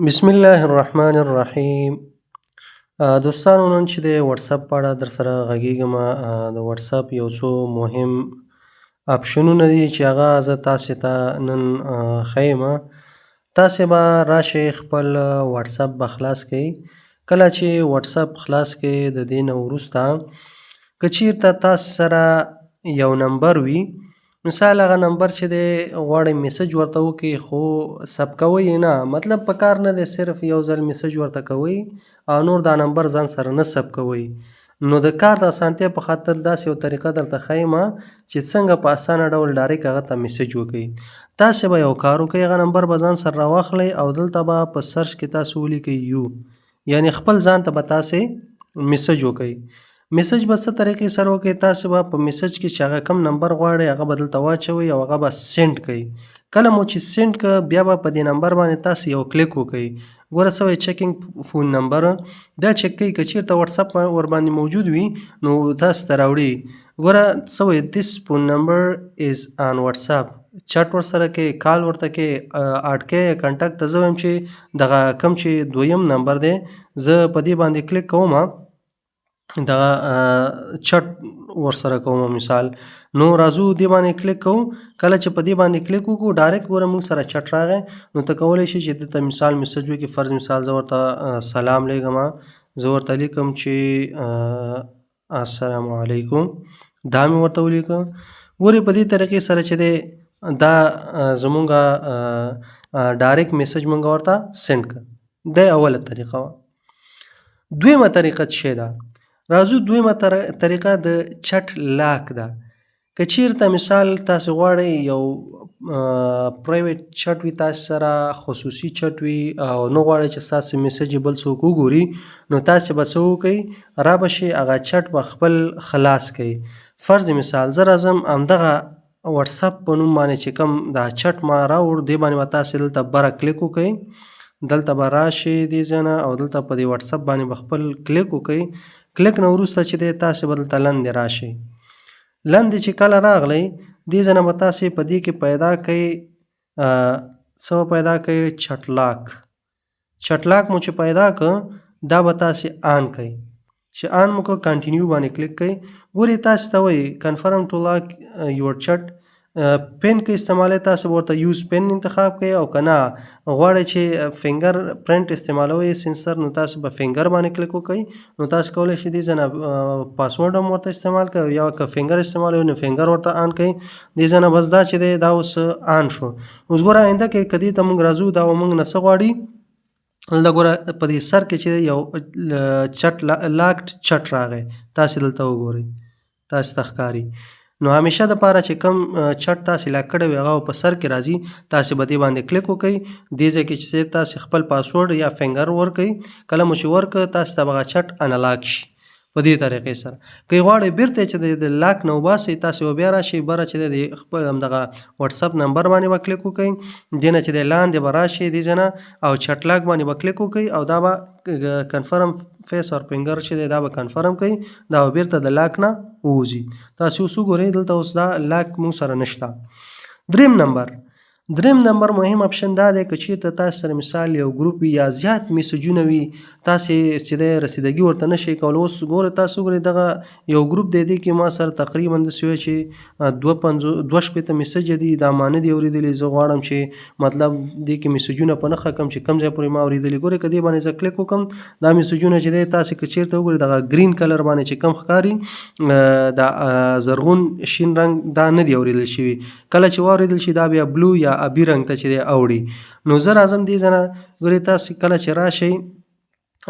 بسم الله الرحمن الرحیم. دوستانو، نن چې د واتساپ په اړه در سره غږیږم، د واتساپ یو څو مهم اپشنونه دي چې هغه زه تاسې ته نن ښیم. تاسې به راشئ، خپل واتساپ به خلاص کړئ. کله چې واتساپ خلاص کړئ، د دې نه وروسته که چیرته تاسو سره یو نمبر وي، مثال هغه نمبر چې دی غواړئ میسج ورته وکړئ، خو save کوئ یې نه، مطلب په کار نه دی، صرف یو ځل میسج ورته کوئ او نور دا نمبر ځان سره نه save کوئ، نو د کار د اسانتیا په خاطر داسې یو طریقه درته ښیم چې څنګه په اسانه ډول direct هغه ته میسج وکړئ. تاسې به یو کار وکړئ، هغه نمبر به ځان سره راواخلئ او دلته به په search کې تاسو ولیکئ you، یعنی خپل ځان ته به تاسې میسج وکړئ. میسج به څه طریقې سره وکړئ؟ تاسې به په میسج کې چې هغه کوم نمبر غواړئ، هغه به دلته واچوئ او هغه به send کړئ. کله مو چې send که، بیا به په دې نمبر باندې تاسې یو کلیک وکړئ. ګوره څه وایي؟ "Checking phone number". دا چک کوي، که چیرته واتساپ ورباندې موجود وي نو تاسو ته راوړي. ګوره څه وایي؟ "This phone number is on WhatsApp". چټ ورسره کې، call ورته کې، add کې contact ته. زه وایم چې دغه کوم چې دویم نمبر دی، زه په دې باندې کلیک کوم، دغه چټ ورسره کوم. مثال نو راځو، دې باندې کلیک کوو. کله چې په دې باندې کلیک وکړو، direct ګوره موږ سره چټ راغی. نو ته کولی شي چې دته مثال میسج وکړي. فرض مثال زه ورته سلام لیږم، زه ورته لیکم چې السلام علیکم. دا مې ورته ولیکه. ګورې، په دې طریقې سره چې دی دا زمونږ direct message مونږ ورته send کړ. دا اوله طریقه وه. دویمه طریقه څه ده؟ راځو، دویمه طریقه د chat lock ده. که چیرته مثال تاسو غواړئ یو private chat وي تاسو سره، خصوصي چټ وي او نه غواړئ چې ستاسو میسج بل څوک وګوري، نو تاسې به څه وکئ؟ را به شئ، هغه چټ به خپل خلاص کئ. فرض مثال زه راځم، همدغه واتساپ په نوم باندې چې کوم دا چټ ما راوړ، دې باندې به تاسې دلته بره کلیک وکئ. دلته به راشئ دې ځای نه او دلته په دې واتساپ باندې به خپل کلیک وکئ. کلیک نه وروسته چې دی تاسې به دلته لاندې راشئ. لاندې چې کله راغلئ، دې ځای نه به تاسې په دې کې پیدا کئ، څه به پیدا کئ؟ Chat lock. Chat lock مو چې پیدا که، دا به تاسې on کئ. چې on مو که، continue باندې کلیک کئ. ګورئ، تاسې ته وایي "Confirm to lock your chat". PIN که استعمالوئ، تاسو به ورته use PIN انتخاب کړئ او که نه غواړئ چې finger print استعمالوئ، سنسر، نو تاسو به finger باندې کلیک وکړئ. نو تاسو کولی شئ دې ځای نه پاسورډ هم ورته استعمال کړئ یا که finger استعمالوئ نو finger ورته on کړئ دې ځای نه. بس، دا چې دی دا اوس on شو. اوس ګوره، آینده کې که دې ته موږ راځو، دا به موږ نه څه غواړي؟ دلته ګوره، په دې سر کې چې یو chat locked chat راغی، تاسې دلته وګورئ، تاسې ته ښکاري. نو همیشه د پاره چې کوم چټ تاسې lock کړی وي، هغه په سر کې راځي. تاسې به دې باندې کلیک وکړئ. دې ځای کې چې تاسې خپل پاسورډ یا finger ورکړئ، کله مو چې ورکړ، تاسې ته به هغه چټ unlock شي په دې طریقې سره. که غواړئ بیرته چې د lock نه وباسئ، تاسې به بیا راشئ، بره چې د خپل همدغه واتساپ نمبر باندې به کلیک وکړئ. دې نه چې د لاندې به راشئ دې ځای نه او chat lock باندې به کلیک وکړئ او دا به confirm face or finger چې دی، دا به confirm کړئ. دا به بیرته د lock نه ووځي. تاسې اوس وګورئ، دلته اوس دا lock موږ سره نشته. دریم نمبر مهم اپشن دا دی، که چیرته تاسو سره مثال یو ګروپ وي یا زیات میسجونه وي، تاسې چې دی رسیدګي ورته نشئ کولی. اوس ګوره، تاسو وګورئ، دغه یو ګروپ دی، دې کې ما سره تقریبا داسې وایي چې 62 میسج دي، دا ما نه دي اورېدلي. زه غواړم چې مطلب دې کې میسجونه په نښه کړم چې کوم ځای پورې ما اورېدلي. ګورئ، که دې باندې زه کلیک وکړم، دا میسجونه چې دی، تاسې که چیرته وګورئ، دغه green color باندې چې کوم ښکاري، دا زرغون شین رنګ، دا نه دي اورېدل شوي. کله چې واورېدل شي، دا بیا blue یا ابي رنګ ته چې دی اوړي. نو زه راځم دې ځای نه. ګورئ، تاسې کله چې راشئ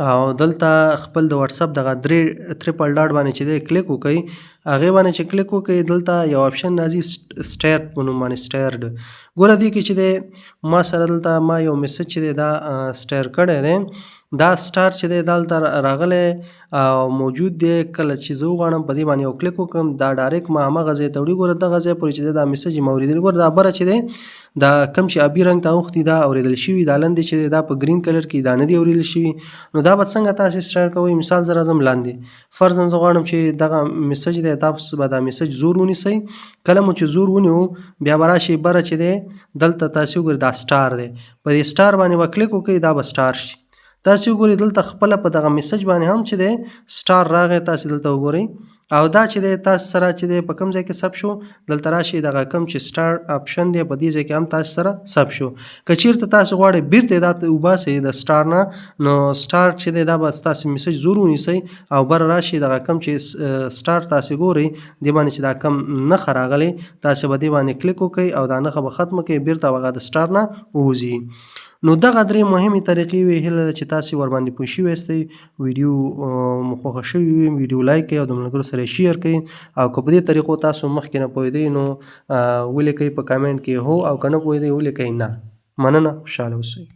او دلته خپل د واتساپ دغه درې triple dot باندې چې دی کلیک وکړئ، هغې باندې چې کلیک وکړئ، دلته یو اپشن راځي starred په نوم باندې، starred. ګوره، دې کې چې دی ما سره دلته ما یو میسج چې دی دا star کړی دی. دا سټار چې دی دلته راغلی او موجود دی. کله چې زه وغواړم په دې باندې یو کلیک وکړم، دا ډایرکټ ما هماغه ځای ته وړي. ګوره دغه ځای پورې چې دی دا میسج ما اورېدلی. ګوره دا بره چې دی دا کوم چې ابي رنګ ته اوښتي دا اورېدل شوي، دا لاندې چې دی دا په ګرین کلر کې دا نه دي اورېدل شوي. نو دا به څنګه تاسې سټار کوئ؟ مثال زه راځم لاندې، فرضاً زه غواړم چې دغه میسج دی، تاسو به دا میسج زور ونیسئ. کله مو چې زور ونیو بیا به راشئ بره چې دی دلته تاسې وګورئ دا سټار دی، په دې سټار باندې به کلیک وکړئ، دا به سټار شي. تاسې وګورئ دلته خپله په دغه میسج باندې هم چې دی سټار راغی، تاسې دلته وګورئ. او دا چې دی تاسو سره چې دی په کوم ځای کې ثبت شو، دلته راشئ دغه کوم چې سټار آپشن دی په دې ځای کې هم تاسو سره ثبت شو. که چیرته تاسو غواړئ بیرته دا وباسئ د سټار نه، نو سټار چې دی دا به تاسو میسج زور ونیسئ او بره راشئ دغه کوم چې سټار تاسو ګورئ دې باندې چې دا کوم نښه راغلې تاسو به دې باندې کلیک وکړئ او دا نښه به ختمه کړئ، بیرته هغه د سټار نه ووځي. نو دغه درې مهمې طریقې وې، هیله ده چې تاسې ورباندې پوه شوي یاستئ. ویډیو مو خوښه شوې وي ویډیو لایک کړئ او د ملګرو سره یې شیر کړئ. او که په دې طریقو تاسو مخکې نه پوهېدئ نو ولیکئ په کمنټ کې هو، او که نه پوهېدئ ولیکئ نه. مننه، خوشحاله اوسئ.